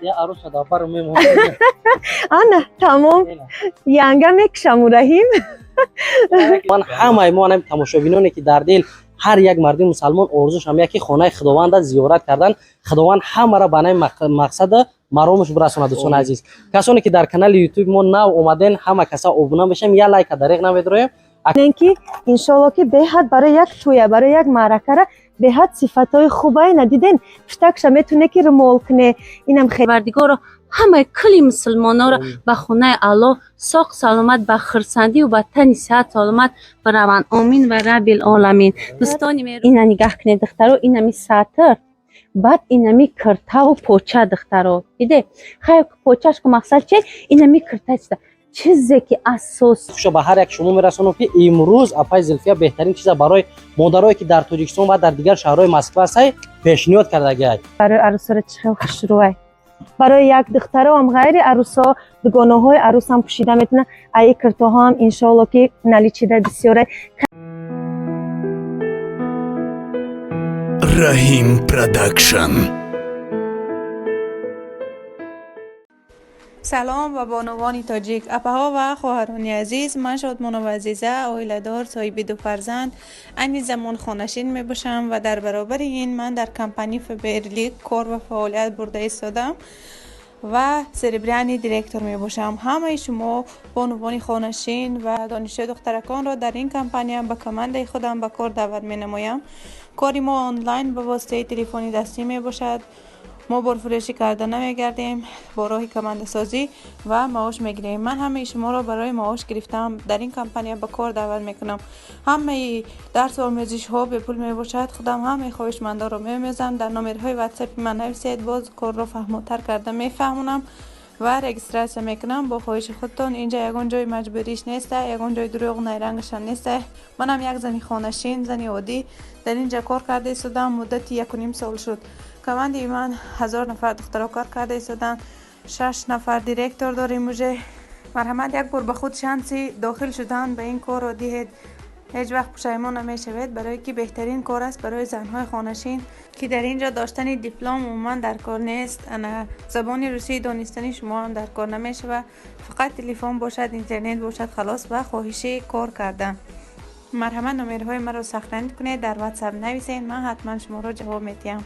Я арӯса дар бар мемон. Ана, тамом. Янга мекушаму, Раҳим. Ман ҳамаи мо, анами тамошобиноне, ки дар дил ҳар як марди мусалмон орзуш ҳам яки хонаи Худованда зиёрат кардан, Худованд ҳамаро ба наи мақсада маромаш бирасонад. Дӯстони азиз, касоне ки дар канали Ютуби мо нав омаден, ҳама каса обуна мешавем, я лайка дареғ намедроем. Ки иншоалло, ки беҳад барои як тӯя, барои як маъракара беҳад сифатҳои хубай. Надиден, пуштакша метуне ки румол куне, инам хеле. Парвардигоро, ҳамаи кулли мусулмононро ба хонаи Аллоҳ соқ саломат, ба хурсандию ба тани сиҳат саломат бираванд. Омин ва раббил оламин. Дӯстони, ина нигаҳ кунед, духтаро, инами сатр, баъд инами киртаву поча. Духтаро, диде, хай, почаш ку мақсад чи, инами кирта чида, чизе ки асос. Хуша ба ҳар як шумо мерасонам, ки имрӯз апаи Зулфия беҳтарин чиза барои модарое, ки дар Тоҷикистон ва дар дигар шаҳрҳои Москва ҳастай, пешниҳод кардагиай. Барои арӯсора чӣ хел хушрӯай! Барои як духтароам, ғайри арӯсо, дугонаҳои арӯсам пӯшида метавонад. Аи киртоҳоам, иншоалло, ки наличида бисёре. Раҳим Продакшн. Салом ба бонувони тоҷик, апаҳо ва хоҳарони азиз. Ман Шодмонова Азиза, оиладор, соҳиби ду фарзанд, айни замон хонашин мебошам ва дар баробари ин ман дар компания Фаберлик кор ва фаъолият бурда истодам ва серебряный директор мебошам. Ҳамаи шумо бонувони хонашин ва донишҷӯ духтараконро дар ин компания ба командаи худам ба кор даъват менамоям. Кори мо онлайн ба воситаи телефони дастӣ мебошад. Мо борфурӯшӣ карда намегардем, бо роҳи командасозӣ ва маош мегирем. Ман ҳамаи шуморо барои маош гирифтан дар ин компания ба кор даъват мекунам. Ҳамаи дарсу омӯзишҳо бепул мебошад. Худам ҳамаи хоҳишмандонро меомӯзам. Дар номерҳои Ватсапи ман нависед, боз корро фаҳмотар карда мефаҳмонам ва регистрация мекунам бо хоҳиши худтон. Инҷа ягон ҷои маҷбуриш неста, ягон ҷои дурӯғ найрангашам неста. Манам як зани хонашин, зани оддӣ, дар ин ҷа кор карда истодам, муддати 1,5 сол шуд. Командаи ман 1000 нафар духтаро кор карда истоданд, шаш нафар директор дорем уже. Марҳамат, як бор ба худ шанси дохил шудан ба ин корро диҳед, ҳеҷ вақт пушаймон намешавед, барое ки беҳтарин кор аст барои занҳои хонашин, ки дар ин ҷо доштани диплом умуман дар кор нест. Ана забони русӣ донистани шумо ҳам дар кор намешавад. Фақат телефон бошад, интернет бошад, халос, ва хоҳиши кор кардан. Марҳамат, номерҳои маро сохранить кунед, дар Ватсап нависед, ман ҳатман шуморо ҷавоб медиҳам.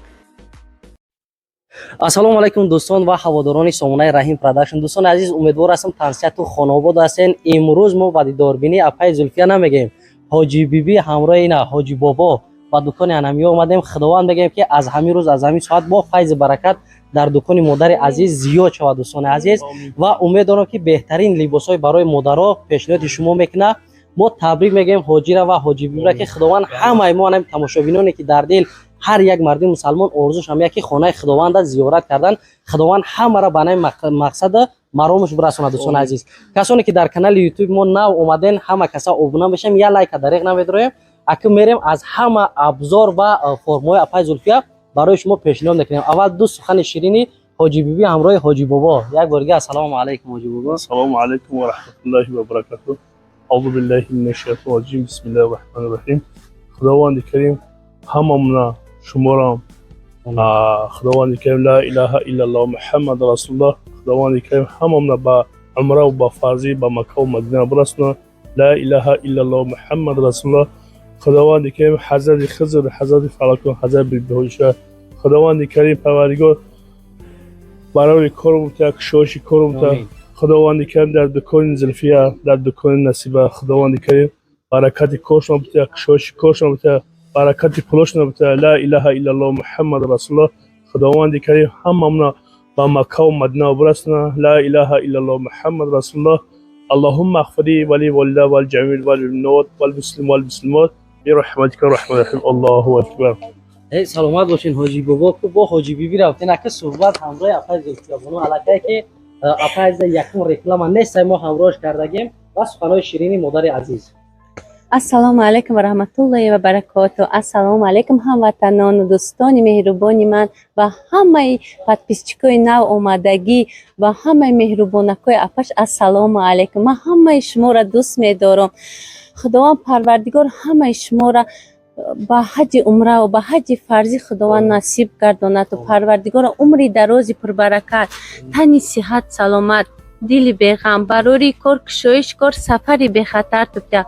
Ассалому алайкум, дӯстон ва ҳаводорони сомонаи Раҳим Продакшн. Дӯстони азиз, умедвор ҳастам, тансиҳату хонаобод ҳастен. Имрӯз мо ба дидорбинӣ апаи Зулфия намегӯем, Ҳоҷи Бибӣ ҳамроҳи ина Ҳоҷи Бобо ба дукони анамиё омадем. Худованд мегӯем, ки аз ҳамин рӯз, аз ҳамин соат бо файзи баракат дар дукони модари азиз зиёд шавад. Дӯстони азиз, ва умед дорам, ки беҳтарин либосҳои барои модаро пешниҳоди шумо мекунад. Мо табрик мегӯем ҳоҷира ва ҳоҷи бибира, ки Худованд ҳамаи мо, анами тамошобиноне, ки дар дил ҳар як марди мусалмон орзуш ҳам яки хонаи Худованда зиёрат кардан, Худованд ҳамаро ба наи мақсада маромаш бирасонад. Дӯстони азиз, касоне ки дар канали Ютуби мо нав омаден, ҳама каса обуна мешавем, я лайка дареғ намедроем. Аку мерем, аз ҳама абзор ва формаҳои апаи Зулфия барои шумо пешниҳод мекунем. Аввал ду сухани ширини Ҳоҷи Бибӣ ҳамроҳи Ҳоҷи Бобо. Як бор дига ассалому алайкум, Ҳоҷи Бобо. Ассалому алайкум ва раҳматуллоҳи ва баракатуҳ. Аузу биллаҳи минаш шайтони раҷим. Бисмиллаҳи раҳмони раҳим. Худованди Карим ҳамамона, шуморам, Худованди Карим, ла илаҳа иллаллоҳ, Муҳаммад расулуллоҳ. Худованди Карим ҳамамона ба умра ва ба фарзӣ ба Макка ва Мадина бирасонад. Ла илаҳа иллаллоҳ, Муҳаммад расулуллоҳ. Худованди Карим ҳазрати Хизр, ҳазрати Фалакон, ҳазрати Бибиҳоиша, Худованди Карим Парвардигор барои кор бута, кушоиши кор бута. Худованди Карим дар дукони Зулфия, дар дукони Насиба, Худованди Карим баракати коршон бута, кушоиши коршон бута, баракати пулошон бута. Ла илаҳа иллаллоҳ, Муҳаммад расулуллоҳ. Худованди Карим ҳамамона ба Макка ва Мадина бирасонад. Ла илаҳа иллаллоҳ, Муҳаммад расулуллоҳ. Аллоҳумма агфирли вали валида вал ҷамил вал муминот вал муслим вал муслимот бирахматика раҳмани раҳим. Аллоҳу акбар. Эй, саломат бошин, Ҳоҷи Бобо. Ку бо Ҳоҷи Бибӣ рафтен, ака суҳбат ҳамроҳи апаи Зулфия бону, аллакай ки апаи азиза якум реклама нестай, мо ҳамроҳш кардагем, ва суханҳои ширини модари азиз. Ассалому алайкум ва раҳматуллоҳи ва баракоту. Ассалому алайкум, ҳамватанону дӯстони меҳрубони ман ва ҳамаи подписчикои нав омадагӣ ва ҳамаи меҳрубонакҳои апаш. Ассалому алайкум. Ман ҳамаи шуморо дӯст медорам. Худованд Парвардигор ҳамаи шуморо Ба ҳаҷи умраву ба ҳаҷи фарзӣ Худованд насиб гардонаду. Парвардигоро, умри дарози пурбаракат, тани сиҳат, саломат, дили беғам, барори кор, кушоиш кор, сафари бехатар тубтя.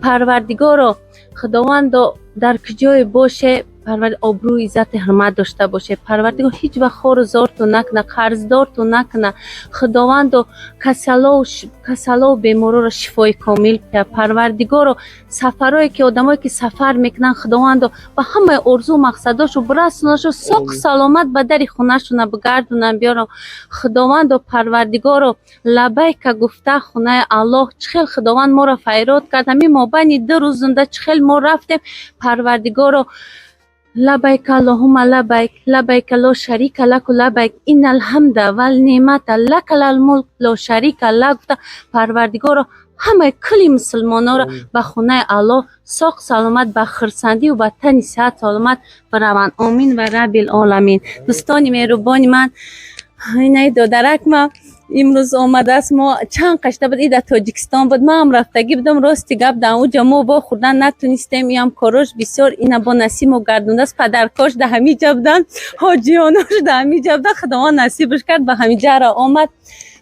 Парвардигоро, Худовандо, дар куҷое боше, Парвар обрӯ, иззати, ҳурмат дошта боше. Парвардигор ҳеҷ вақт хору зорту накуна, қарздорту накуна. Худовандо, касалову бемороро шифои комил бия. Парвардигоро, сафарое ки одамое ки сафар мекунанд, Худовандо, ба ҳамаи орзу мақсадошу бирасонашу, соқ саломат ба дари хонашона бигардонанд, биёрам. Худовандо, Парвардигоро, лабайка гуфта хонаи Аллоҳ, чӣ хел Худованд моро файрод кард, ҳамин мобайни 2 рӯз зинда чӣ хел мо рафтем. Парвардигоро, лабайк аллоҳума лабайк, лабайка ло шарика лаку лабайк, иннал ҳамда вал неъмата лака вал мулк ло шарика лак гуфта, Парвардигоро, ҳамаи кулли мусулмононро ба хонаи Аллоҳ соқ саломат, ба хурсандиву ба тани сиҳат саломат бираванд. Омин ва раббил оламин. Дӯстони меҳрубони ман, инаи додаракма имрӯз омадааст. Мо чанд қашта буд, и дар Тоҷикистон буд, ман ҳам рафтагӣ будам. Рости гап, дар уҷа мо вохӯрдан натунистем, иам корош бисёр, ина бо насиб мо гардондааст. Падаркош дар ҳамин ҷа буданд, ҳоҷиёнош дар ҳамин ҷа буданд. Худованд насибаш кард, ба ҳамин ҷара омад.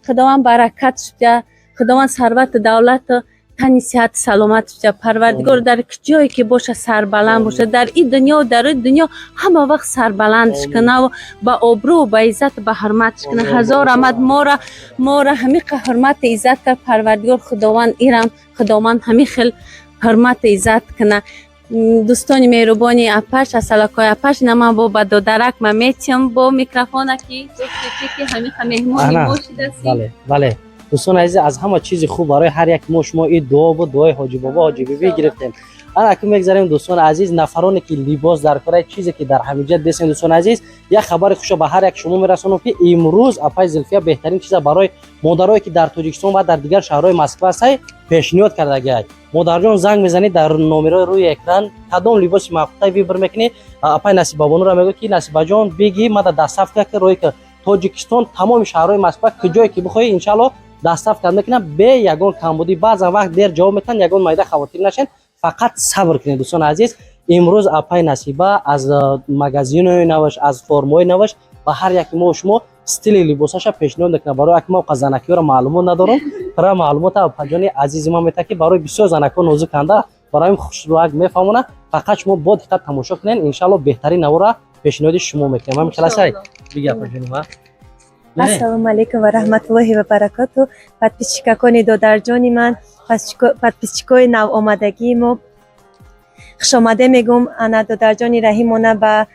Худованд баракат шуда, Худованд сарвату давлату тани сиҳату саломат шуда. Парвардигор, дар ҷое ки боша, сарбаланд боша, дар ин дунё, дар ин дунё ҳама вақт сарбаландш кунаву ба обрӯ, ба иззату ба ҳурматш куна. Ҳазор раҳмат, мора ҳамиқа ҳурмату иззат кард Парвардигор. Худованд ирам, Худованд ҳамин хел ҳурмату иззат куна. Дӯстони меҳрубони апаш, асалакои апаш, ина ман бо ба додарак ма метиҳам бо микрофона, ки гуфти чи ки ҳамиқа меҳмони мо шидаси. Бале, дӯстони азиз, аз ҳама чизи хуб барои ҳар як мо шумо ин дуо буд, дуои ҳоҷи бобо, ҳоҷи бибӣ гирифтем. Ана акун мегзарем, дӯстони азиз, нафароне ки либос дар кора, чизе ки дар ҳаминҷа десем. Дӯстони азиз, як хабари хушо ба ҳар як шумо мерасонам, ки имрӯз апаи Зулфия беҳтарин чиза барои модарое ки дар Тоҷикистон ва дар дигар шаҳрҳои Москва ҳастай пешниҳод кардагиак. Модарҷон, занг мезанед дар номерои рӯи экран, кадом либоси маъқултай выбор мекунӣ. Апаи Насибабонуро мегӯяд, ки Насибаҷон, биги мада доставка ки роҳи Тоҷикистон, тамоми шаҳрҳои Москва, куҷое ки бихоҳӣ, иншаалло доставка мекунам бе ягон камбудӣ. Баъзан вақт дер ҷавоб метиҳанд, ягон майда хавотир нашед, фақат сабр кунед. Дӯстони азиз, имрӯз апаи Насиба аз магазинои наваш, аз формаҳои наваш ба ҳар яки мо шумо стили либосаша пешниҳод мекунад. Барои як мо занакиёро маълумот надорам, пира маълумота апаҷони азизи ман метаҳад, ки барои бисёр занакҳо нозуканда, барои хушрӯак мефаҳмонад. Фақат шумо бо диққат тамошо кунед, иншаалло беҳтарин навора пешниҳоди шумо мекунем. Ҳамин хеласай, биги, апаҷони ман. Ассалому алайкум ва раҳматуллоҳи ва баракоту. Подписчикакони додарҷони ман, подписчикои навомадагии мо, хушомаде мегӯм. Ана додарҷони Раҳимона ба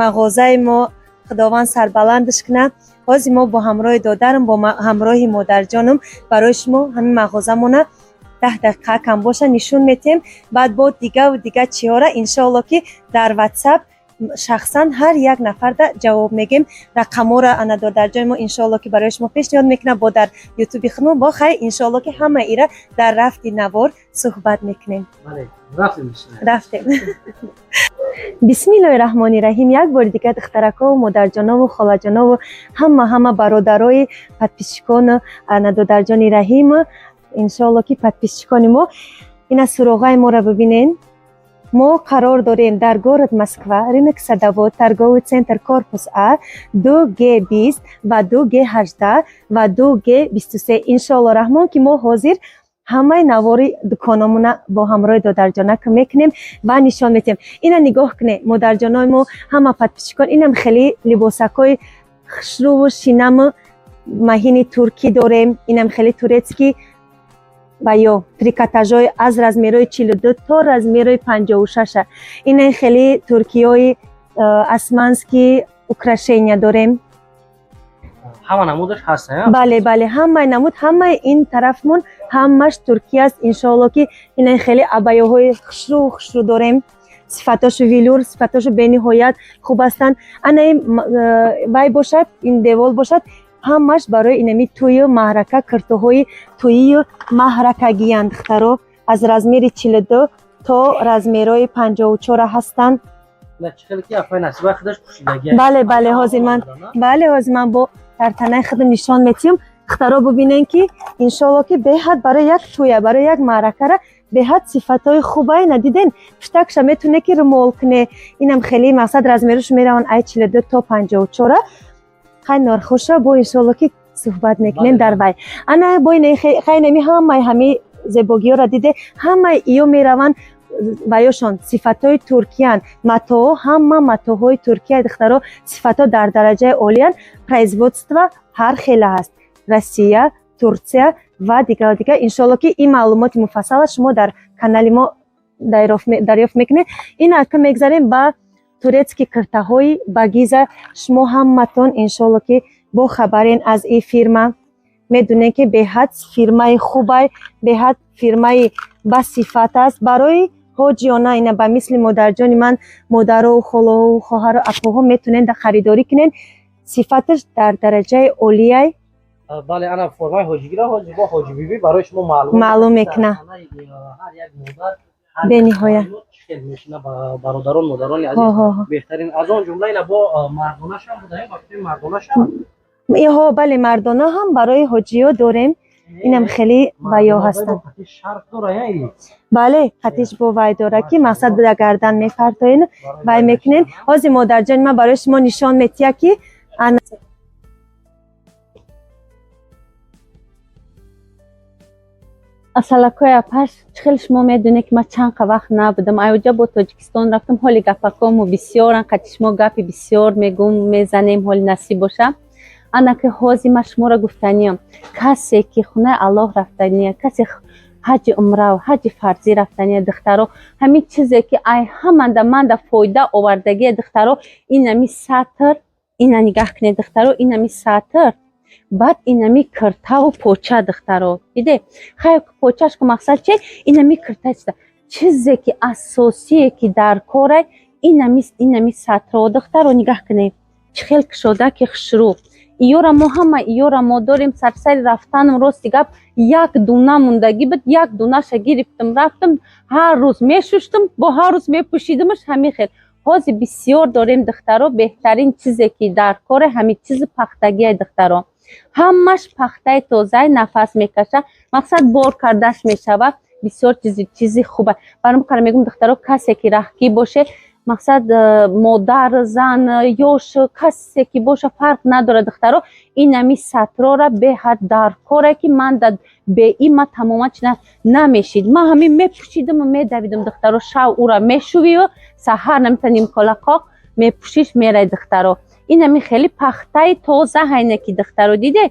мағозаи мо, Худованд сарбаландаш кунад. Ҳозир мо бо ҳамроҳи додарам, бо ҳамроҳи модарҷонам барои шумо ҳамин мағозамона 10 дақиқа кам боша нишон метиҳем. Баъд бо дигаву дига чиҳора, иншоалло, ки дар Ватсап шахсан ҳар як нафарда ҷавоб мегем. Рақамҳоро ана додарҷони мо, иншоалло, ки барои шумо пешниҳод мекунам, бо дар Ютуби худмон бо. Хай, иншоалло, ки ҳама ира дар рафти навор суҳбат мекунем. Рафтем. Бисмиллоҳи раҳмони раҳим. Як бори дигар, духтаракову модарҷонову холаҷонову ҳама бародарои подписчикону ана додарҷони Раҳим, иншоалло, ки подписчикони мо ина суроғаи моро бибинен. Мо қарор дорем дар город Москва, рынок Садовод, торговый центр, корпус А, 2Г 20 ва 2Г 18 ва 2Г 23. Иншоалло раҳмон, ки мо ҳозир ҳамаи навори дукономона бо ҳамроҳи додарҷонака мекунем ва нишон метиҳем. Ина нигоҳ кунед, модарҷонои мо, ҳама подписчикон, инам хеле либосакҳои хушрӯву шинаму маҳини туркӣ дорем. Инам хеле турецкий ва ё трикотажҳои аз размерҳои 42 то размерҳои 56-а. Ина хеле туркиёи османский украшения дорем. Ҳама намудаш ҳаст? Бале, ҳамаи намуд, ҳамаи ин тарафмон ҳамаш туркия аст. Иншоалло, ки ина хеле абаёҳои хушрӯ хушрӯ дорем, сифатошу велюр, сифатошу бениҳоят хуб ҳастанд. Ана ин вай бошад, ин девол бошад, ҳамаш барои инами тӯю маҳрака, киртоҳои тӯию маҳракагиянд. Духтаро, аз размери 42 то размерҳои 54 ҳастанд. Бале, ҳозир ман, бале, ҳозир ман бо дар танаи худам нишон метиҳам. Духтаро, бубинен, ки иншоалло, ки беҳад барои як тӯя, барои як маъракара Беҳад сифатҳои хубай, надиден, пуштакша метуне ки румол куне. Инам хеле, мақсад, размеруш мераванд ай 42 то 54. Хай, нархоша бо иншоалло ки суҳбат мекунем. Дар вай ана бо хайнами ҳамаи ҳами зебогиёро диде, ҳамаи иё мераванд ваёшон сифатҳои туркиян. Матоҳо, ҳама матоҳои Туркия, духтаро, сифатҳо дар дараҷаи олиян. Производство ҳар хела ҳаст: Россия, Турсия ва дигар дигар. Иншоалло ки ин маълумоти муфассала шумо дар канали мо дарёфт мекунед. Ин ака мегзарем ба турецкий киртаҳои Багиза. Шумо ҳаматон иншоалло ки бохабарен аз ин фирма, медонем ки беҳад фирмаи хубай, беҳад фирмаи басифат аст барои ҳоҷиёна. Ина ба мисли модарҷони ман, модарову холаҳову хоҳару апоҳо метонен харидорӣ кунен, сифаташ дар дараҷаи олияй. Бале, ана формаи ҳоҷигира ҳоҷи бо ҳоҷи бибӣ барои шумо маълум маълум мекуна. Ҳар як модар Бениҳоя. Хел мешина ба бародарон, модарони азиз беҳтарин. Аз он ҷумла ина бо мардонашам будаем, ба фикри мардонашам. Иҳо, бале, мардона ҳам барои ҳоҷиё дорем. Инам хеле ваё ҳастанд. Шарф дора. Бале, қатиш бо вай дора ки, мақсад, да гардан мефартоен, вай мекунен. Ҳозир модарҷони ман барои шумо нишон метиҳа ки ана. Асалакои апаш, чӣ хел шумо медонед ки ман чанд қа вақт набудам, айоҷа бо Тоҷикистон рафтам. Ҳоли гапакому бисёран, қати шумо гапи бисёр мегум, мезанем, ҳоли насиб боша. Ана ки ҳозир ман шуморо гуфтаниям: касе ки хонаи Аллоҳ рафтания, касе ҳаҷи умрав, ҳаҷи фарзӣ рафтания, духтаро, ҳамин чизе ки ай ҳаманда манда фоида овардагия, духтаро, инами сатр. Ина нигаҳ кунед, духтаро, инами сатр, баъд инами киртаву поча. Духтаро, диде, хай, почашку мақсад чи? Инами кирта чида, чизе ки асосие ки дар корай, инами сатро. Духтаро, нигаҳ кунед, чӣ хел кушода ки хушрӯ. Иёра мо ҳама иёра мо дорем. Сарсари рафтанам, рости гап, як дуна мондагӣ буд, як дунаша гирифтам, рафтам, ҳар рӯз мешуштам, бо ҳар рӯз мепӯшидимаш, ҳамин хел. Ҳозир бисёр дорем, духтаро. Беҳтарин чизе ки дар коре, ҳамин чизи пахтагия, духтаро, ҳамаш пахтаи тозаи, нафас мекаша, мақсад, бор кардаш мешавад. Бисёр чизи хуба. Баром қара мегӯм, духтаро, касе ки раҳгӣ боше, мақсад, модар, зан, ёш, касе ки боша, фарқ надорад, духтаро, инами сатрора беҳад дар коре ки ман да беи ма тамоман чи намешид. Ман ҳамин мепӯшидаму медавидам, духтаро. Шав ура мешувию саҳар намита нимколақоқ мепӯшиш, мерай, духтаро. Инами хеле пахтаи тоза ҳайне ки, духтаро, диде,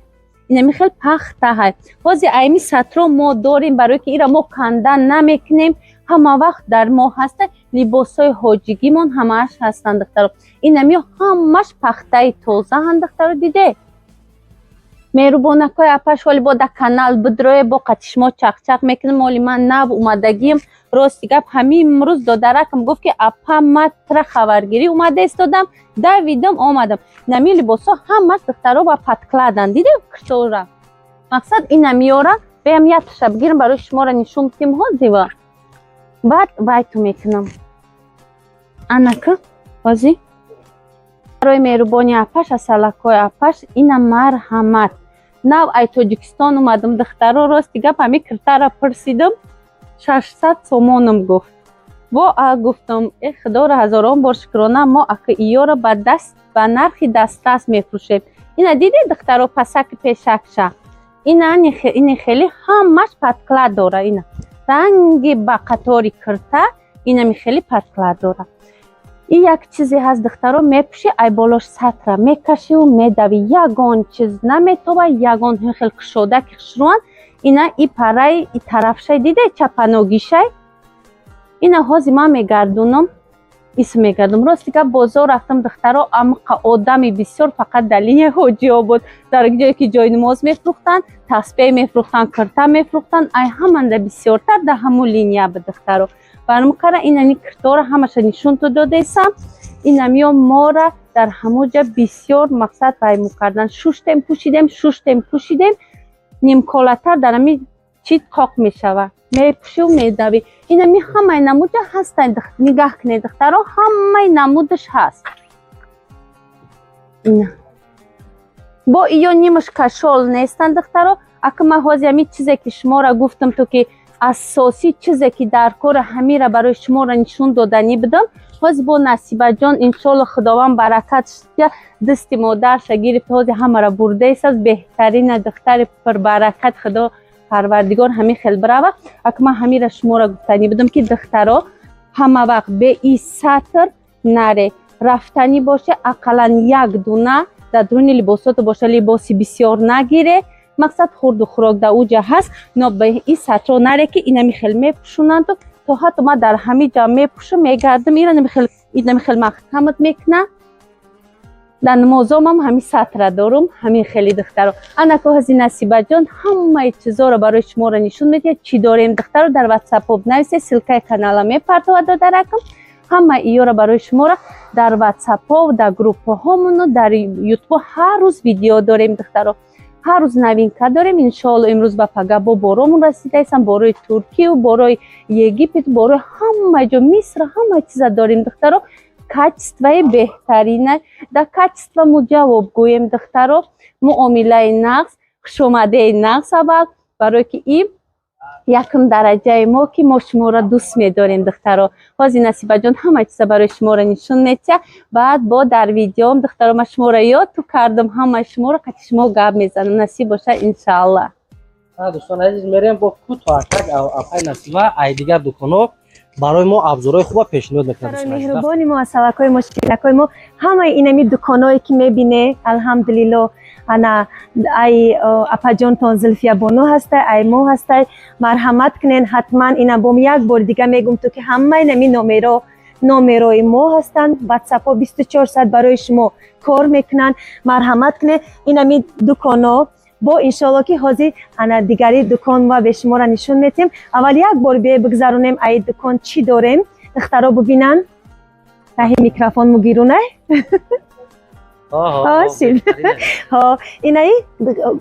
инами хел пахта ҳай. Ҳозир айми сатро мо дорем, барое ки ира мо кандан намекунем, ҳама вақт дар мо ҳаста. Либосҳои ҳоҷигимон ҳамааш ҳастанд, духтаро. Инами ҳамаш пахтаи тозаҳанд, духтаро, диде. Меҳрубонакҳои апаш, ҳоли бо да канал бидрое, бо қатишмо чақчақ мекунем. Ҳоли ман нав омадагием, рости гап, ҳамин имрӯз додаракам гуфт ки апа, матра хабаргирӣ омада истодам, давидам, омадам. Инами либосҳо ҳамаш, духтаро, ба подкладан, диде, киртора, мақсад, инамиёра беям якташа бигирам, барои шуморо нишон бидем ҳозива, баъд вайту мекунам. Анака ҳозир барои меҳрубони апаш, асалакҳои апаш, ина марҳамат. Нав ай Тоҷикистон омадам, духтаро, рости гап, ҳами киртара пурсидам, 600 сомонам гуфт. Во, а гуфтам, э худоро ҳазорон бор шукрона, мо ака иёра ба даст, ба нархи дастрас мефурӯшем. Ина диде, духтаро, пасаки пешакша, ина ини хеле ҳамаш подклад дора. Ина ранги ба қатори кирта, инами хеле подклад дора. И як чизе ҳаст, духтаро, мепӯши, ай болош сатра мекашиву медави, ягон чиз наметоба, ягон хел кушода ки хушрӯан. Ина и параи и тарафшай, диде, чапаногишай. Ина ҳозир ман мегардунам, исм мегардум. Рости гап, бозор рафтам, духтаро, амқа одами бисёр, фақат дар линия ҳоҷиё буд, дар ҷое ки ҷойнамоз мефурӯхтанд, таспеҳ мефурӯхтанд, кирта мефурӯхтанд, ай ҳаманда бисёртар дар ҳамун линия буд, духтаро. Бармуқара инами киртора ҳамаша нишонту додесам. Инамиё мора дар ҳамуҷа бисёр, мақсад, вайму кардан, шуштем, пӯшидем, шуштем, пӯшидем, нимколатар дар ҳами чӣ қоқ мешавад, мепӯшиву медавӣ. Инами ҳамаи намуҷа ҳастанд, нигаҳ кунед, духтаро, ҳамаи намудаш ҳаст. Ина бо иё нимаш кашол нестанд, духтаро. Ака ман ҳозир ҳамин чизе ки шуморо гуфтам, то ки Асосӣ чизе ки дар кора, ҳамира барои шуморо нишон доданӣ будам. Ҳозир бо Насибаҷон, иншоалло, Худованд баракат шуда, дасти модарша гирифт, ҳозир ҳамаро бурдаистаз. Беҳтарина духтари пурбаракат, Худо Парвардигор ҳамин хел бирава. Ак ман ҳамира шуморо гуфтанӣ будам, ки духтаро, ҳама вақт бе и сатр наре. Рафтанӣ боше, ақаллан як дуна дар дуруни либосото боша. Либоси бисёр нагире, мақсад хурду хӯрок дар уҷа ҳаст, но ба и сатро наре, ки инами хел мепӯшонанду то ҳатто ман дар ҳамин ҷа мепӯшам, мегардам, ира инами хел маҳкамат мекуна. Дар намозомам ҳамин сатра дорум, ҳамин хели. Духтаро, анако ҳази Насибаҷон ҳамаи чизоро барои шуморо нишон медиҳад, чӣ дорем. Духтаро, дар Ватсапо нависе, ссылка и канала мепартова додаракам. Ҳама иёро барои шуморо дар Ватсапо, дар группаҳомону дар Ютубо ҳар рӯз видео дорем. Духтаро, ҳар рӯз новинка дорем, иншоалло. Имрӯз ба пага бо боромон расидаистам, борои Туркию, борои Египет, борои ҳама ҷо, Миср, ҳама чиза дорем. Духтаро, качество и беҳтарина, дар качество мо ҷавоб гӯем. Духтаро, муомилаи нағз, хушомадеи нағз. Аввал барое ки и якум дараҷаи мо, ки мо шуморо дӯст медорем. Духтаро, ҳозир Насибаҷон ҳама чиза барои шуморо нишон метиҳад, баъд бо дар видеом. Духтаро, ман шуморо ёд ту кардам, ҳамаи шуморо қати шумо гап мезанам, насиб боша, иншааллах. Дӯстони азиз, мерем бо кӯтоҳакак, апай Насиба ай дигар дуконҳо барои мо абзорҳои хуба пешниҳод мекунад. Барои меҳрубони мо, асалакҳои мо, ширакҳои мо, ҳамаи инами дуконҳое ки мебине, алҳамдулилло, ана ай апаҷонтон Зулфиябону ҳастай, ай мо ҳастай. Марҳамат кунен ҳатман. Ина бом як бори дига мегум ту, ки ҳамаи инами номерои мо ҳастанд, Ватсапҳо 24 соат барои шумо кор мекунанд. Марҳамат кунед. Инами дуконҳо бо, иншоалло, ки ҳозир ана дигари дукон ва бе шуморо нишон метиҳем. Аввал як бор бие бигзаронем, ай дукон чӣ дорем, духтаро бубинанд. Таҳи микрофон мугирунай. Ҳо, инаи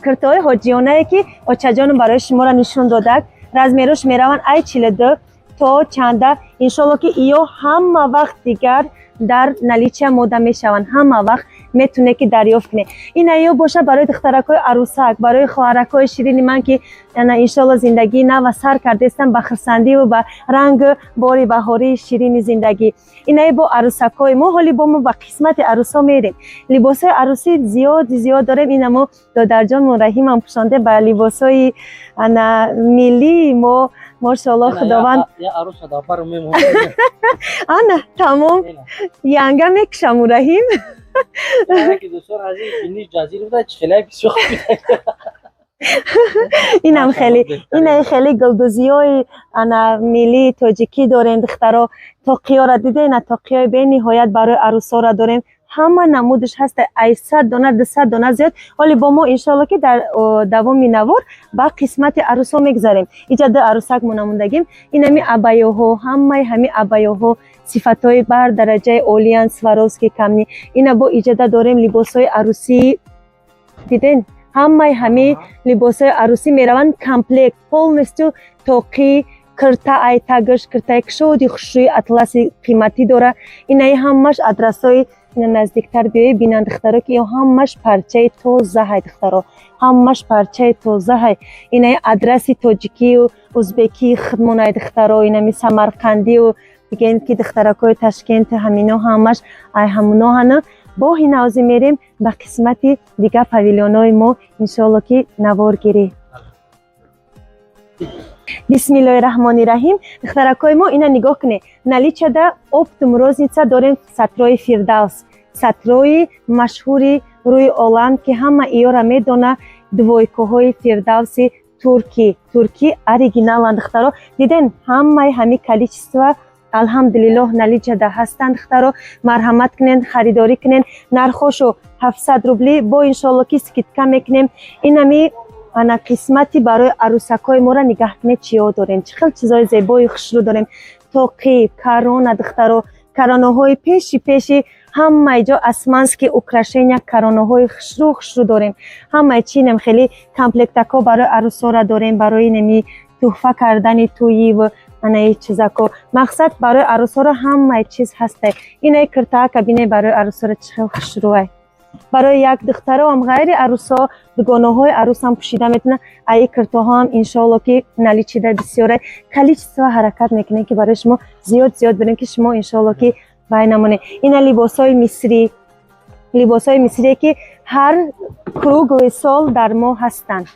киртои ҳоҷионае, ки очаҷоном барои шуморо нишон додак, размерош мераванд ай 42 то чанда. Иншоалло, ки иё ҳама вақт дигар дар наличия мода мешаванд, ҳама вақт метуне ки дарёфт кунед. Ин аё боша барои духтаракҳои арӯсак, барои хоҳаракҳои ширини ман, ки ана иншоалло зиндагии нава сар кардестам ба хурсандиву ба рангу бори баҳории ширини зиндагӣ. Инаи бо арӯсакҳои мо. Ҳоли бо мо ба қисмати арӯсҳо мерем. Либосҳои арӯсӣ зиёди зиёд дорем. Ина мо додарҷонмон Раҳимам пӯшонде ба либосҳои ана миллии мо, мошоалло, Худованд. Ана тамом, янга мекушаму Раҳим. Дӯстон азиз, биниш ҷазир буда, хеле бисёр. Инам хеле, инаи хеле гулдузиҳои ана миллии тоҷикӣ дорем. Духтаро, тоқиёра диде, ина тоқиёи бениҳоят барои арӯсора дорем, ҳама намудаш ҳаст, ай 100 дона, 200 дона зиёд. Ҳоли бо мо, иншоалло, ки дар давоми навор ба қисмати арӯсҳо мегузарем. Иҷа ду арӯсак мо намондагим. Инами абаёҳо, ҳамаи ҳами абаёҳо сифатҳои бар дараҷаи олиянд, Сваровски камни. Ина бо иҷода дорем либосҳои арӯсӣ, диден, ҳамаи ҳами либосҳои арӯсӣ мераванд, комплект полностью, тоқӣ, кирта, ай тагаш киртаи кушоди хушрӯи атласи қиматӣ дора. Инаи ҳамаш адрасҳои. Ина наздиктар биёи бинанд, духтаро, ки ё ҳамаш парчаи тозаҳай. Духтаро, ҳамаш парчаи тозаҳай. Инаи адраси тоҷикию узбекии худмонай, духтаро, инами самарқандию бигем, ки духтаракҳои Ташкент, ҳамино ҳамаш ай ҳамуно ҳана. Бо ҳинаозӣ мерем ба қисмати дигар павилионҳои мо, иншоалло, ки наворгирӣ. Бисмиллоҳи раҳмони раҳим. Духтаракҳои мо, ина нигоҳ кунед, наличия да оптом розница дорем сатрои Фирдавс, сатрои машҳури рӯи олам, ки ҳама иёра медона. Двойка ҳои Фирдавси туркӣ, туркӣ оригиналанд. Духтаро, диден, ҳамаи ҳами количество, алҳамдулиллоҳ, наличия да ҳастанд. Духтаро, марҳамат кунен, харидорӣ кунен. Нархошо 700 рубли, бо иншоалло, ки скидка мекунем. Инами ана қисмати барои арӯсакҳои моро нигаҳ кунед, чиё дорем, чӣ хел чизои зебои хушрӯ дорем. Тоқӣ, корона, духтаро, коронаҳои пеши пеши ҳамаи ҷо, османский украшения, коронаҳои хушрӯ хушрӯ дорем. Ҳамаи чи нем хеле комплектакҳо барои арӯсора дорем, барои неми туҳфа кардани тӯйиву анаи чизако. Мақсад, барои арӯсора ҳамаи чиз ҳастай. Инаи киртаака бине, барои арӯсора чӣ хел хушрӯай. Барои як духтароам, ғайри арӯсо, дугонаҳои арӯсам пӯшида метавонад. Аи киртоҳоам, иншоалло, ки наличида бисёре. Количество ҳаракат мекунем, ки барои шумо зиёд зиёд бирем, ки шумо, иншоалло, ки вай намонед. Ина либосҳои мисрӣ, либосҳои мисрие, ки ҳар круглый сол дар мо ҳастанд.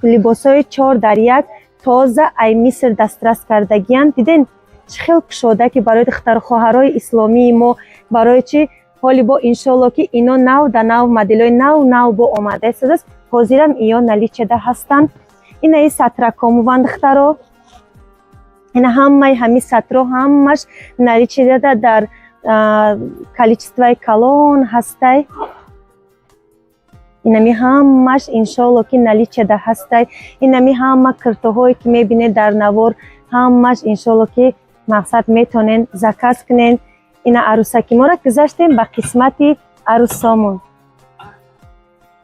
Либосҳои 4 дар 1, тоза ай Миср дастрас кардагиянд. Диден, чӣ хел кушода, ки барои духтархоҳарои исломии мо. Барои чӣ ҳоли бо, иншоалло, ки ино нав да нав, моделои нав нав бо омада истодааст. Ҳозирам иё наличида ҳастанд. Инаи сатракомуван, духтаро, ина ҳамаи ҳами сатро ҳамаш наличида дар количествои калон ҳастай. Инами ҳамаш, иншоалло, ки наличида ҳастай. Инами ҳама киртоҳое, ки мебинед дар навор, ҳамаш, иншоалло, ки мақсад метонен заказ кунен. Ина арӯсаки моро гузаштем ба қисмати арӯсомон.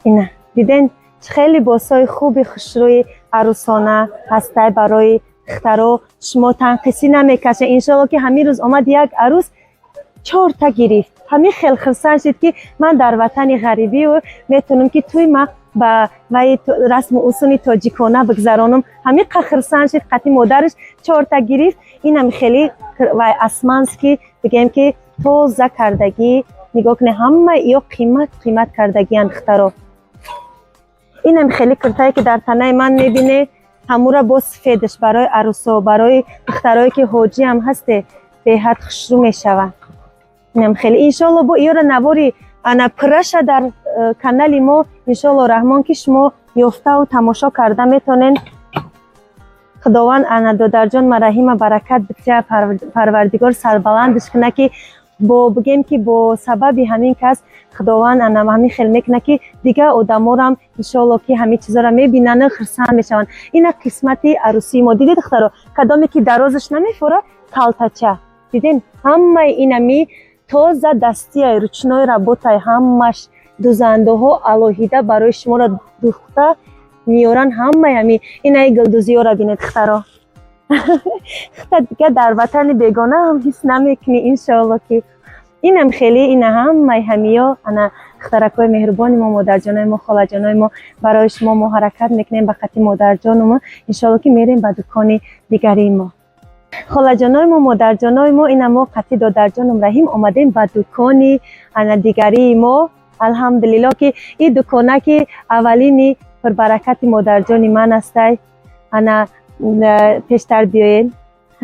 Ина диден, чӣ хел либосҳои хуби хушрӯи арӯсона ҳастай барои духтаро. Шумо танқисӣ намекашед, иншоалло, ки ҳамин рӯз омад як арӯс, чорта гирифт. Ҳамин хел хурсанд шуд, ки ман дар ватани ғарибию метавонам, ки тӯи ма ба ваи расму усули тоҷикона бигзаронам. Ҳамин қа хурсанд шуд, қати модараш чорта гирифт. Инам хеле вай османский, бигем, ки тоза кардагӣ. Нигоҳ кунед, ҳама ё қимат қимат кардагиянд, духтаро. Инам хеле киртае, ки дар танаи ман мебине, ҳамура бо сифедаш барои арӯсо, барои духтарое, ки ҳоҷиам ҳасте, беҳад хушрӯ мешаванд. Инам хеле, иншоалло, бо иёра навори ана пурраша дар канали мо, иншоалло раҳмон, ки шумо ёфтаву тамошо карда метонен. Худованд ана додарҷон Мараҳима баракат бития, Парвардигор сарбаландаш куна, ки бо бигем, ки бо сабаби ҳамин кас Худованд ана ҳамин хел мекуна, ки дигар одаморам, иншоалло, ки ҳамин чизоро мебинану хурсанд мешаванд. Ина қисмати арӯсии мо. Дидед, духтаро, кадоме ки дарозаш намефора, калтача. Диден, ҳамаи инами тоза дастия, ручной работай, ҳамаш дузандаҳо алоҳида барои шуморо духта меёранд. Ҳамаи ҳами инаи гулдузиёро бинед, духтаро. Хта дига дар ватани бегона ҳам ҳис намекунӣ, иншоалло, ки инам хеле. Ина ҳамаи ҳамиё, ана духтаракҳои меҳрубони мо, модарҷонои мо, холаҷонои мо, барои шумо мо ҳаракат мекунем ба қати модарҷонумо. Иншоалло, ки мерем ба дукони дигари мо. Холаҷонои мо, модарҷонои мо, ина мо қати додарҷонум Раҳим омадем ба дукони ана дигарии мо. Алҳамдулилло, ки ин дукона, ки аввалини пурбаракати модарҷони ман астай. Ана пештар биёед,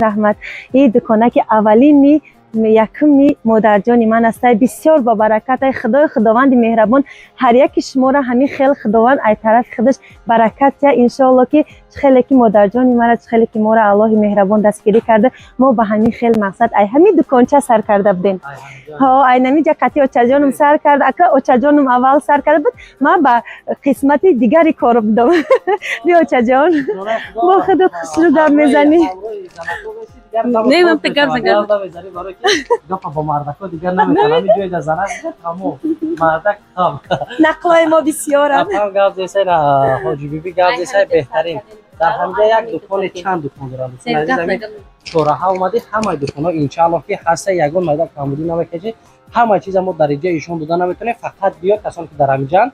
раҳмат. Ин дукона, ки аввалини якуми модарҷони ман астай, бисёр бо баракатай. Худои Худованди меҳрабон ҳар яки шуморо ҳамин хел Худованд ай тарафи худаш баракат тия, иншоалло, ки чӣ хеле ки модарҷони мара, чӣ хеле ки моро Аллоҳи меҳрабон дастгирӣ карда, мо ба ҳамин хел мақсад ай ҳамин дуконча сар карда будем. Ҳо, ай намиҷа қати очаҷонум сар карда. Ака очаҷонум аввал сар карда буд, ман ба қисмати дигари кор будам. Биё, очаҷон, бо худат хушрӯ гап мезанӣ. Не, ман гап загам. Гапа бо мардако дигар наметавонам. Ҳамин ҷойда занак тамом, мардак там. Нақлҳои мо бисёранд. Апам гап зесай, ҳоҷи биби гап зесай, беҳтарин. Дар ҳамҷа як дукони, чанд дукон доранд. Чораҳа омадӣ, ҳамаи дуконҳо, иншааллоҳ, ки ҳаста, ягон майда камбудӣ намекашӣ. Ҳамаи чиза мо дар инҷа ишон дода наметавонем. Фақат биё, касоне ки дар ҳамиҷаанд,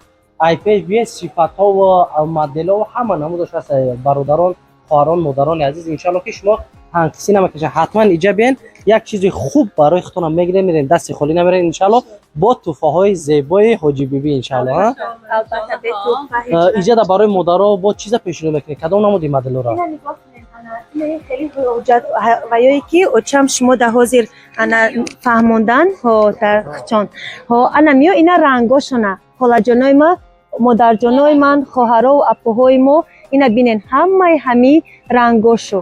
айпеш биё, сифатҳову моделову ҳама намудаш ҳаст. Бародарон, хоҳарон, модарони азиз, иншааллоҳ, ки шумо танқисӣ намекашед. Ҳатман иҷа биен, як чизи хуб барои худтонам мегирем, мерем, дасти холӣ намерем, иншааллоҳ, бо туҳфаҳои зебои ҳоҷи бибӣ, иншааллоҳ. Албатта, бетуҳфа ҳеҷ. Иҷада барои модаро бо чиза пешниҳод мекунед? Кадом намуди моделҳоро? Ина нигоҳ кунед, ана ина хеле ҳуҷҷат ваёе, ки очам шумо дар ҳозир ана фаҳмондан. Ҳо, дар хчон, ҳо, ана миё, ина рангошона, холаҷонои ма, модарҷонои ман, хоҳарову апоҳои мо, ина бинен, ҳамаи ҳами рангошу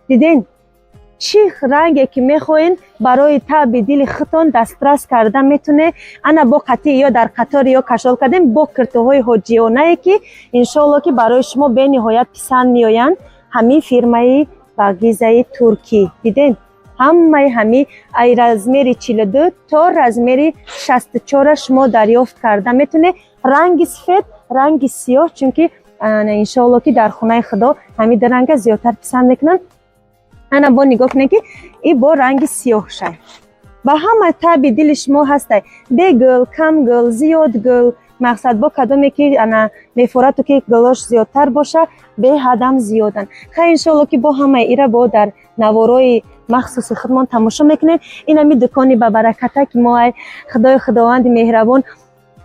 диден. Чӣ ранге ки мехоҳен, барои таъби дили худтон дастрас карда метуне. Ана бо қатъи ё дар қатори ё кашол кардем бо киртоҳои ҳоҷионае, ки, иншоалло, ки барои шумо бениҳоят писанд меоянд. Ҳамин фирмаи Бағизаи туркӣ, диден, ҳамаи ҳами ай размери 42 то размери 64 шумо дарёфт карда метуне. Ранги сифед, ранги сиёҳ, чунки иншоалло, ки дар хонаи Худо ҳамин ду ранга зиёдтар писанд мекунанд. Ана бо нигоҳ кунед, ки и бо ранги сиёҳ шай. Ба ҳама таби дили шумо ҳастай, бе гул, кам гул, зиёд гул, мақсад бо кадоме ки ана мефорату ки гулош зиёдтар боша, беҳадам зиёданд. Хай, иншоалло, ки бо ҳамаи ира бо дар наворои махсуси худмон тамошо мекунем. Инами дукони бабараката, ки мо ай худои худованди меҳрабон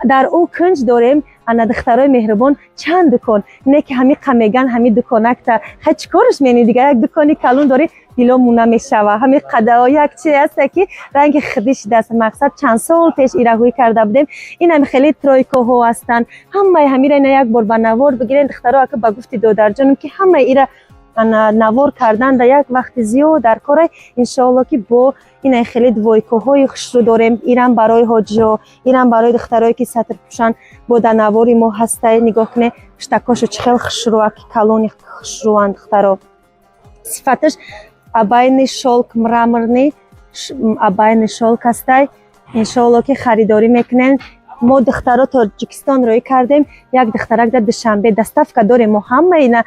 дар ӯ кунҷ дорем. Ана, духтарои меҳрубон, чанд дукон не ки ҳами қамеган, ҳами дуконакта. Хай, чӣ корш мени дига? Як дукони калон дорӣ, диломуна мешава. Ҳами қадао як чизе ҳаста, ки ранги худӣ шудааст. Мақсад, чанд сол пеш ираҳӯӣ карда будем. Инами хеле тройкаҳо ҳастанд. Ҳамаи ҳамира ина як бор ба навор бигирен, духтаро. Ака, ба гуфти додарҷонам, ки ҳамаи ира ана навор кардан дар як вақти зиёд дар корай. Иншоалло, ки бо ина хеле двойкаҳои хушрӯ дорем. Ирам барои ҳоҷиҳо, ирам барои духтарое, ки сатр пӯшанд. Бо дар навори мо ҳастай. Нигоҳ кунед, пуштакошо чӣ хел хушрӯа, ки калони хушрӯанд, духтаро. Сифаташ абайный шёлк, мраморный абайный шёлк ҳастай. Иншоалло, ки харидорӣ мекунем. Мо духтаро Тоҷикистон роӣ кардем, як духтарак дар Душанбе. Доставка дорем мо ҳамаи ина,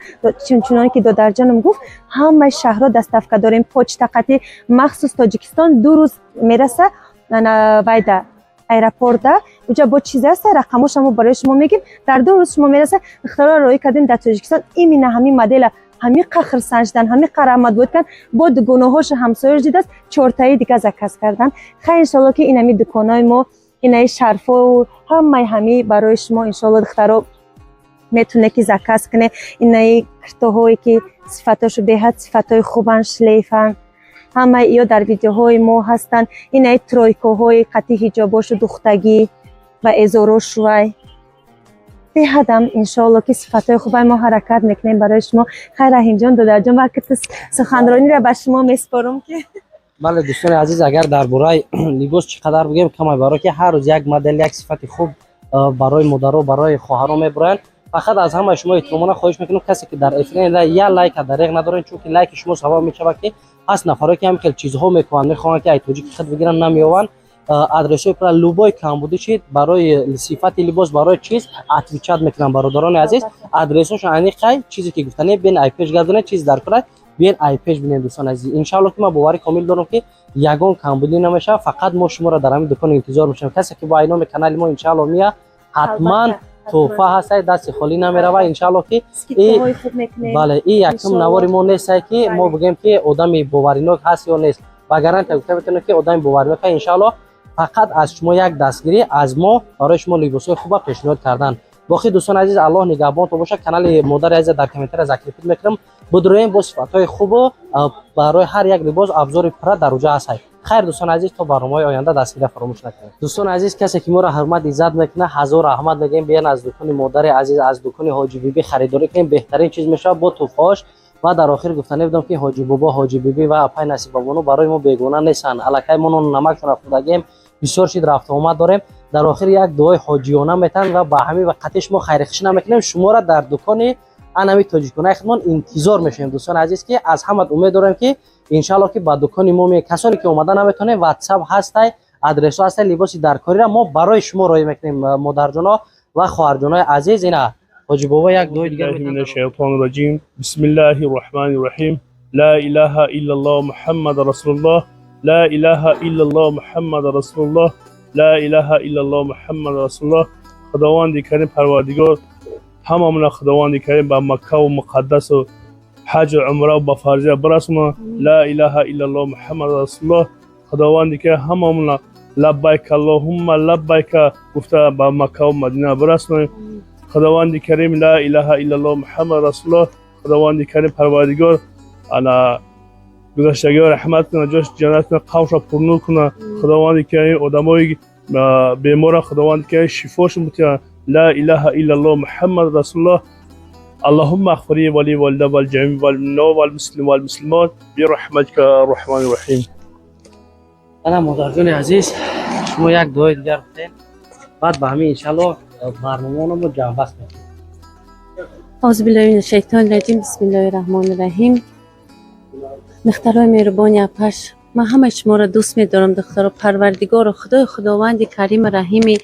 чуноне ки додарҷонам гуфт, ҳамаи шаҳрҳо доставка дорем. Почта қати махсус Тоҷикистон 2 рӯз мераса вайда аэропорта. Уҷа бо чизе аста, рақамоша мо барои шумо мегим. Дар 2 рӯз шумо мераса. Духтаро роӣ кардем дар Тоҷикистон именно ҳамин модела. Ҳамиқа хирсан шудан, ҳамиқа раҳмат буд кан. Бо дугонаҳошу ҳамсояш дидааст, чортаи дига заказ кардан. Хай, иншоалло, ки инами дуконои мо, инаи шарфову ҳамаи ҳами барои шумо, иншоалло, духтаро, метавоне ки заказ куне. Инаи киртоҳое, ки сифатошо беҳад сифатҳои хубанд, шлейфанд, ҳамаи иё дар видеоҳои мо ҳастанд. Инаи тройкаҳои қати ҳиҷобошу духтагӣ ва эзорошувай беҳадам, иншоалло, ки сифатҳои хубай. Мо ҳаракат мекунем барои шумо. Хай, Раҳимҷон, додарҷон, вақти суханрониро ба шумо меспорам ки Бале, дӯстони азиз, агар дар бораи либос чӣ қадар бигӯем, камай, барое ки ҳар рӯз як модел, як сифати хуб барои модаро, барои хоҳаро мебуроянд. Фақат аз ҳамаи шумо эҳтиромона хоҳиш мекунам, касе ки дар эфир як лайка дареғ надорен, чунки лайки шумо сабаб мешавад, ки ҳаст нафаре, ки ҳамин хел чизҳо мекунанд, мехоҳанд, ки ай тоҷики худ бигиранд, намеёванд. Адресҳои пура, любой камбудӣ шид барои сифати либос, барои чиз отвечать мекунанд. Бародарони азиз, адресҳошон аниқай. Чизе ки гуфтане, бен ай пеш гардонед, чиз дар кора биен ай пеш бинед. Дӯстони азиз, иншаалло, ки ман боварӣ комил дорам, ки ягон камбудӣ намешавад. Фақат мо шуморо дар ҳамин дукон интизор мешавем. Касе ки бо айноми канали мо, иншаалло, мия, ҳатман тӯҳфа ҳастай, дасти холӣ намерава, иншаалло, ки Скидкаҳои хуб мекунем. Бале, и якум Иншоалло. навори мо нестай, ки мо бигӯем, ки одами боваринок ҳаст ё нест. Ба гарантия гуфта метавонем, ки одами боваринок ҳаст, иншаалло. Фақат аз шумо як дастгирӣ, аз мо барои шумо либосҳои хуба пешниҳод кардан. Боқӣ, дӯстони азиз, Аллоҳ нигаҳбонтон бошад. Канали модари азиза дар комментария закрепить мекунам. Будроем бо сифатҳои хубу барои ҳар як либос абзори пурра дар уҷа ҳастад. Хайр, дӯстони азиз, то барномаҳои оянда дастгирия фаромӯш накунед. Дӯстони азиз, касе ки моро ҳурмат, иззат мекунад, ҳазор раҳмат мегӯем. Биён аз дукони модари азиз, аз дукони Ҳоҷи Бибӣ харидорӣ кунем, беҳтарин чиз мешавад бо тӯҳфаҳош. Ва дар охир гуфтанӣ будам, ки Ҳоҷи Бобо, Ҳоҷи Бибӣ ва апай Насибабону барои мо бегона нестанд. Аллакай мо нону намакшон хӯрдагием, бисёр чиз рафтуомад дорем. Дар охир як дуои ҳоҷиёна метаҳанд ва ба ҳамин вақти шумо хайрихушӣ намекунем. Шуморо дар дукони анами тоҷиконаи худмон интизор мешавем, дӯстони азиз, ки аз ҳамат умед дорем, ки иншаалло, ки ба дукони мо касоне ки омада наметавонем, Ватсап ҳастай, адресҳо ҳастай. Либоси даркориро мо барои шумо роҳӣ мекунем, модарҷоно ва хоҳарҷонои азиз. Ина Ҳоҷи Бобо як дуои дигар الله من метаҳанд. الشيطان الرجيم. بسم الله الرحمن الرحيم. لا إله إلا الله محمد رسول الله. لا إله إلا الله محمد رسول الله. لا إله إلا الله محمد رسول الله. خداوند کریم پروردگار، هممون خداوند کریم به مکه و مقدس و حج و عمره و به فرضیه برسونه. لا إله إلا الله محمد رسول الله. خداوند که هممون لبیک اللهم لبیک گفته به مکه و مدینه برسونه. خداوند کریم، لا إله إلا الله محمد رسول الله. خداوند کریم پروردگار، انا گذشتگی رحمت کنه، جاش جنت کنه، قبرش پرنور کنه. خداوند کریم آدمای بیمار خداوند کریم شفاشون بده. لا إله إلا الله محمد رسول الله. اللهم اغفر لي ولي والدي والجميع والمؤمنين والمسلمين والمسلمات برحمتك الرحمن الرحيم. Ана, модарҷони азиз, шумо як дуои дигар гуфтем, баъд ба ҳамин, иншалло, барномаоно мо ҷамъбаст мекунем. أعوذ بالله من الشیطان الرجیم. بسم الله الرحمن الرحیم. دخترای مهربانی اپش، من همه شما را دوست میدارم. دخترا، پروردگار و خدای خداوند کریم رحیمی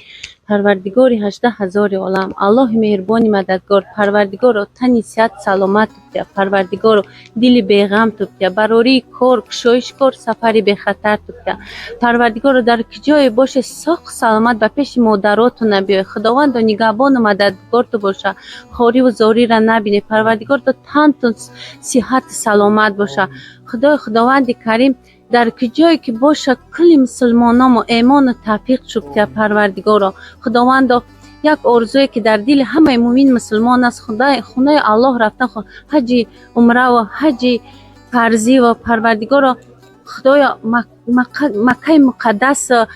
Парвардигори 18 000 олам, Аллоҳи меҳрубони мададгор, Парвардигоро, тани сиҳат саломат тубтия. Парвардигоро, дили беғам тубтия, барории кор, кушоиш кор, сафари бехатар тубтия. Парвардигоро, дар ки ҷое боше, соқ саломат ба пеши модароту набиёй. Худовандо, нигаҳбону мададгорту боша, хориву зорира набине. Парвардигор, то тантун сиҳату саломат боша. Худои Худованди Карим, дар ки ҷое ки боша, кулли мусулмономо эмону тавфиқ шубтия. Парвардигоро, Худовандо, як орзуе ки дар дили ҳамаи мӯмин мусулмон аст, хонаи Аллоҳ рафтан, ҳаҷи умраву ҳаҷи фарзиву. Парвардигоро, Худоё, Маккаи Муқаддас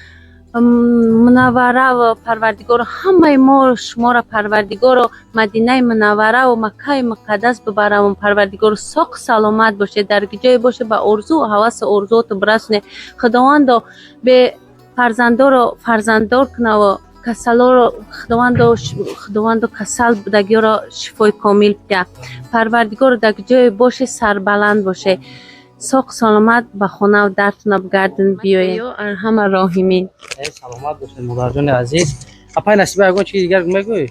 Мунаввараву, Парвардигоро, ҳамаи мо шуморо, Парвардигоро, Мадинаи Мунаввараву Маккаи Муқаддас бибаравон. Парвардигоро, соқ саломат бошед, дар ки ҷое боше, ба орзуу ҳавасу орзуоту бирасоне. Худовандо, бе фарзандоро фарзанддор кунаву касалоро, Худовандо, касал будагиёро шифои комил бидиҳад. Парвардигоро, дар ки ҷое боше, сарбаланд боше, соқ саломат ба хонаву дартона бигардин, биёед, арҳама роҳимин. Саломат бошед, модарҷони азиз. Апай Насиба, ягон чизи дигар мегӯӣ?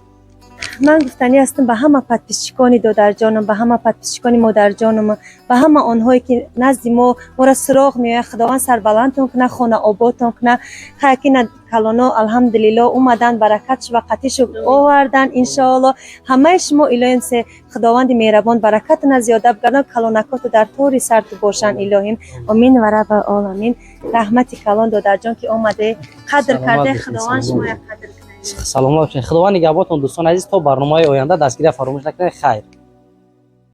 Ман гуфтанӣ ҳастам ба ҳама подписчикони додарҷонам, ба ҳама подписчикони модарҷонам, ба ҳама онҳое ки назди мо моро суроғ меояд. Худованд сарбаландтон куна, хона ободтон куна. Хайкина калоно, алҳамдулилло, омадан, баракат шува, қатишу овардан. Иншоалло, ҳамаи шумо, илоҳим, се Худованди меҳрабон баракатона зиёда бигардон, калонакоту дар тори сарту бошанд, илоҳим, омин ва раббал оламин. Раҳмати калон, додарҷон, ки омаде, қадр карде. Худованд шумоя қадр кунад. Саломат бошед, Худованд нигаҳботон. Дӯстони азиз, то барномаи оянда дастгирия фаромӯш накунед. Хайр.